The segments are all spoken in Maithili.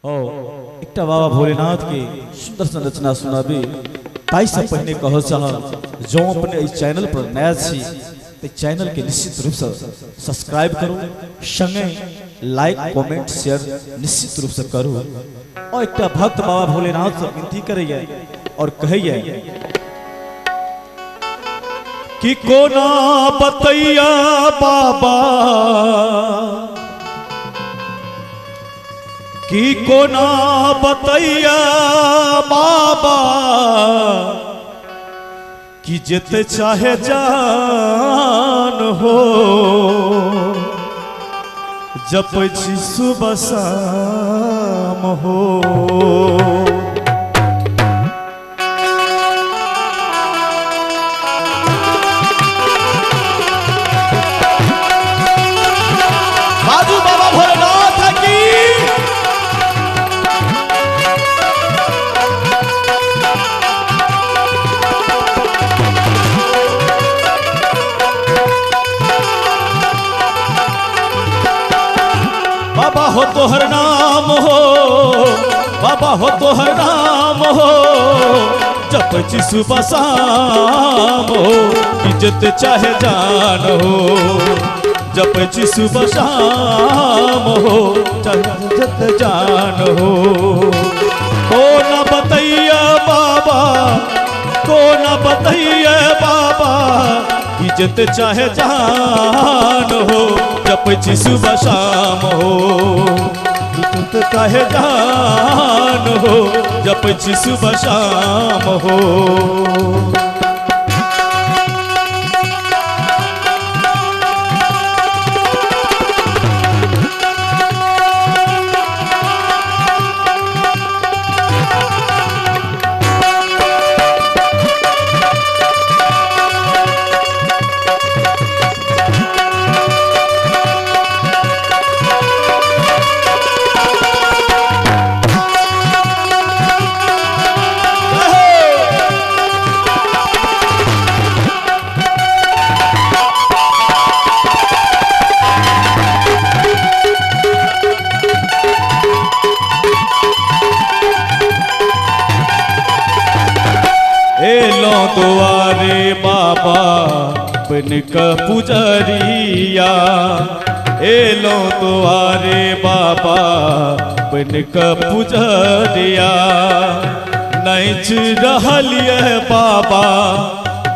ओ एकटा बाबा भोलेनाथ के सुंदर संरचना सुनाबी। ताहि से पहिने कहऽ चाहब, जँ अपने एहि चैनल पर नया छी तऽ चैनल के निश्चित रूप से सब्सक्राइब करू, संगे लाइक कमेंट शेयर निश्चित रूप से करू। और एकटा भक्त बाबा भोलेनाथ से विनती करैया और कहैया कि कोना बतैया बाबा, कि कोना बतैया बाबा, कि जित चाहे जान हो, जपै छी सुबह शाम हो। बाजू बाबा भोलेनाथ की। बाबा हो तोहर नाम हो, बाबा हो तोहर नाम हो, जपै छी सुबह शाम हो, इज्जत चाहे जान हो, जपै छी सुबह शाम हो, चाहे इज्जत जान हो। कोना बतैया बाबा, कोना बतैया बाबा, इज्जत चाहे जान हो, जपै छी सुबह शाम हो, इज्जत चाहे जान हो, जपै छी सुबह शाम हो। एलो दुआरे बाबा बन क पुजरिया, एलो दुआरे बाबा बन क पुजरिया, नाचि रहलियै बाबा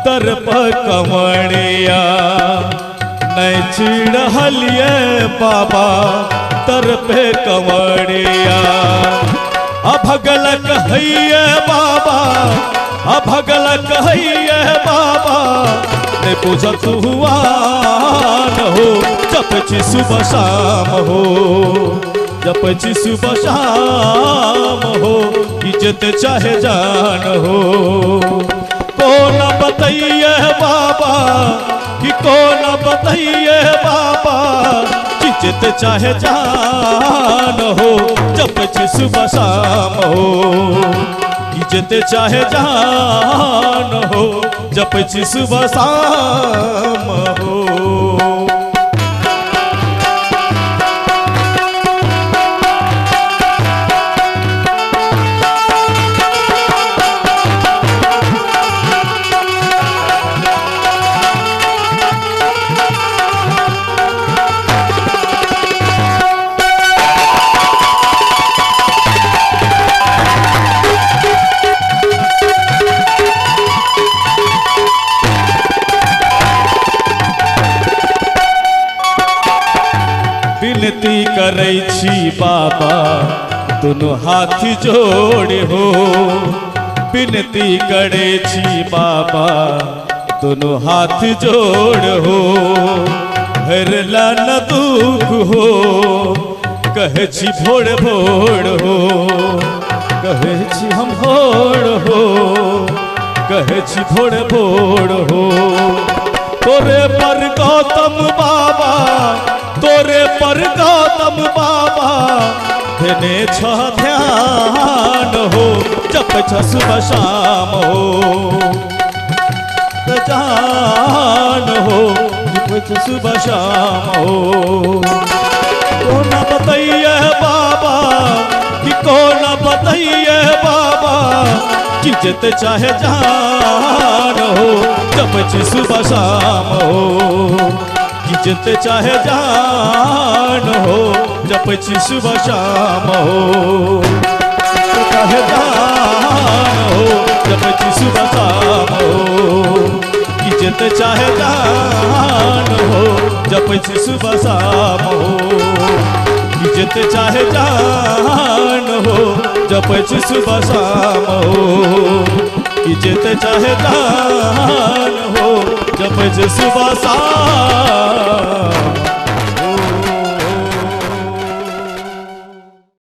तर पर कमरिया, नाचि रहलियै बाबा तर पे कमरिया। अभगल कहैया बाबा, अभगल कहैया बाबा, ने पूछत हुआ न हो, जपै छी सुबह शाम हो, जपै छी सुबह शाम हो, इज्जत चाहे जान हो। कोना बतैया बाबा, कि कोना बतैया बाबा, इज्जत चाहे जान हो, जपै छी सुबह शाम हो, इज्जत चाहे जान हो, जपै छी सुबह शाम हो। विनती करै छी बाबा दुनू हाथ जोड़े हो, विनती करै छी बाबा दुनू हाथ जोड़ हो, हरला न दुख हो, कहै छी भोर भोर हो, कहै छी हम भोर हो, कहै छी भोर भोर हो। तोरे पर गौतम बाबा, तोरे पर गौतम बाबा, देने छ ध्यान हो, जपै छ सुबह शाम हो, जान हो, जपै छ सुबह शाम हो। कोना बतैया बाबा, कि कि जते चाहे जान हो जपै छी सुबह शाम हो कि जते चाहे जान हो जपै छी सुबह शाम हो चाहे जान हो जपै छी सुबह शाम हो कि जते चाहे जान हो जपै छी सुबह शाम हो कि जते चाहे जान हो जपै छी सुबह शाम हो कि जते चाहे जान हो जपै छी सुबह शाम।